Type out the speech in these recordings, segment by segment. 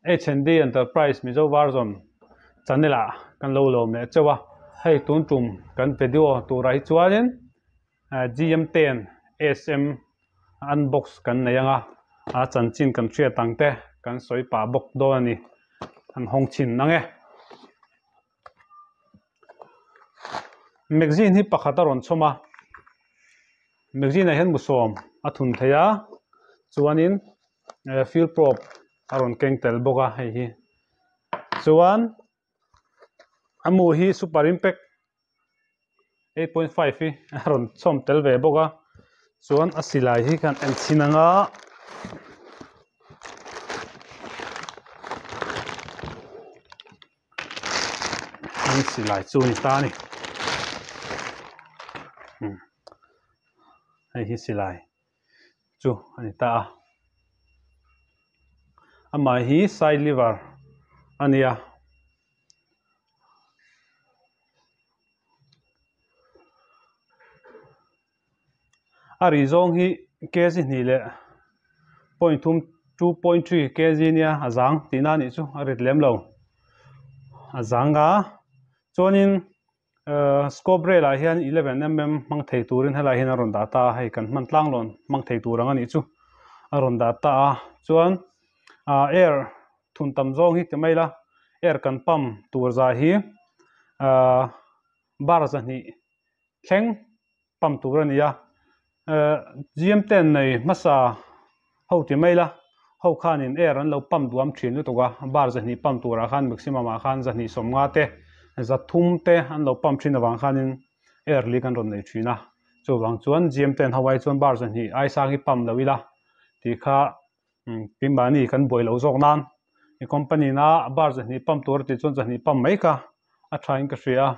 H&D Enterprise Mizo Version channel ah kan lo lawm leh chauh a, hei tun tum kan video turah hi chuanin GM ten SM unbox kan nei ang a, a chanchin kan hriat ang te kan sawi pah bawk dawn a ni, an hawng chhin ang e. Magazine hi pakhat a rawn chhawm a, magazine ah hian musawm a thun thei a, chuanin fuel probe a rawn keng tel bawk a hei hi chuan a mu hi super impact 8.5 hi a rawn chhawm tel ve bawk a chuan a silai hi khan en chhin ang a. An silai chu a ni ta a ni hei hi silai chu a ni ta a amah hi side lever a ni a. A ri zawng hi kg hnih leh point thum 2.3 kg nia a zang tihna a nih chu a rit lem lo a zang a chuanin ehh scope rail ah hian 11mm hmang thei turin helai hian a rawn dah ta a hei kan hman tlang lawn hmang thei tur ang a nih chu a rawn dah ta a chuan ah air thun tam zawng hi ti mai ila air kan pump tur zah hi ahh bar zahnih thleng pump tur a ni a ehh gym ten nei hmasa ho ti mai la ho khanin air an lo pump duam thin lutuk a bar zahnih pump turah khan maximum ah khan zahnih sawmnga te zathum te an lo pump thin avang khanin air leak an rawn nei thin a chuvang chuan gym ten ho ai chuan bar zahnih ai sang hi pump lo ila tih kha keimahni kan buai loh zawk nan i company na bar zahnih pump tur a tih chuan zahnih pump mai kha a tha in ka hria a.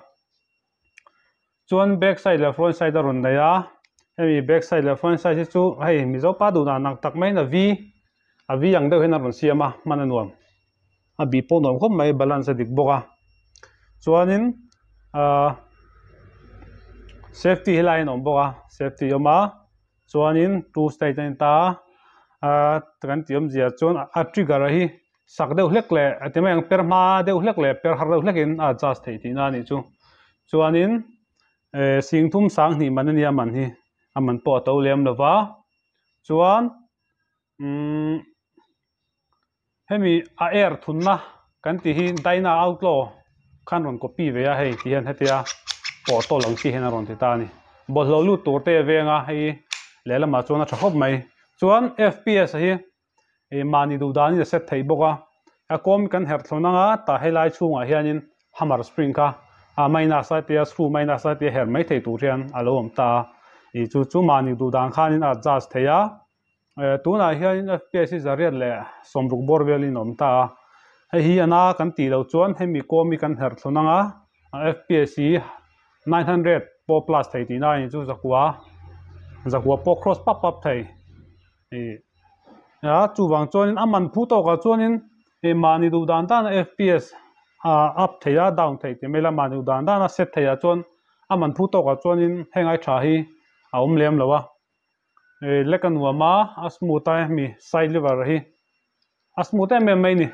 Chuan back side leh front side a rawn nei a, hemi back side leh front side hi chu hei Mizo pa duh dan ang tak maiin a v a v ang deuh hian a rawn siam a hman a nuam a bih pawh nuam khawp mai balance a dik bawk a chuanin ahh safety helai hian a awm bawk a safety a awm a chuanin two state a ni ta a ahh kan tih awmzia chuan a trigger hi. Sak deuh hlek leh a ti mai ang per hma deuh hlek leh per har deuh hlekin a adjust theih tihna a nih chu. Chuanin eh sing thum sang hnih man a nia man hi a man pawh a to lem lo va. Chuan umm hemi a air thunna kan tih hi Dyna Outlaw khan rawn copy ve a hei ti hian hetia pawh tawl ang chi hian a rawn ti ta a ni. Bawlhhlawh lut tur te a veng a hei lehlamah chuan a tha khawp mai. Chuan F_P_S hi. Ih mahni duh danin a set theih bawk a, a kawm kan herh thlawn anga tah helai chhungah hianin hammer spring kha a minus a tia screw minus a tia herh mai thei tur hian a lo awm ta a, ih chu chu mahni duh dan khanin a adjust thei a, eh tunah hianin fps hi zariat leh sawmruk bawr velin a awm ta a, hei hi a na kan tih loh chuan hemi kawm hi kan herh thlawn anga fps hi 900 pawh plus thei tihna a ni chu zakua zakua pawh cross pap pap thei. Ih a chuvang chuanin a man phu tawkah chuanin ih mahni duh dan dan a fps ah up thei a down thei tih mai la mahni duh dan dan a set thei ah chuan a man phu tawkah chuanin heng ai tha hi a awm lem lo a ih lek a nuam a a smooth a hemi side lever hi a smooth em em mai a ni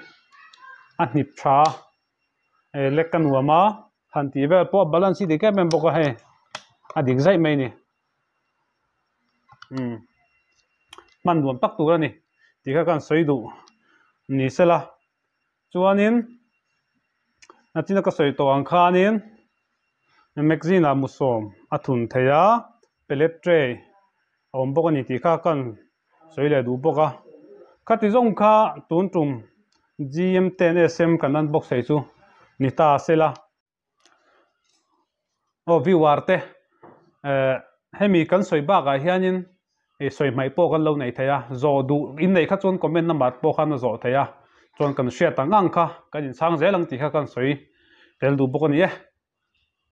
a hnip tha a ih lek a nuam a han tih vel pawh balance hi dik em em bawk a hei a dik zaih mai a ni. Umm hman nuam tak tur a ni tih kha kan sawi duh ni sela chuanin nachina ka sawi tawh ang khanin magazine ah musawm a thun thei a pellet tray a awm bawk a ni tih kha kan sawi leh duh bawk a khati zawng kha tun tum G_M ten S_M kan unbox thei chu ni ta sela. Aw viewer te eh hemi kan sawi bakah hianin ih sawi hmaih pawh kan lo nei thei a zawh duh in neih kha chuan comment lamah pawh khan a zawh thei a chuan kan hriat ang ang kha kan inchhang zel ang tih kha kan sawi tel duh bawk a ni e.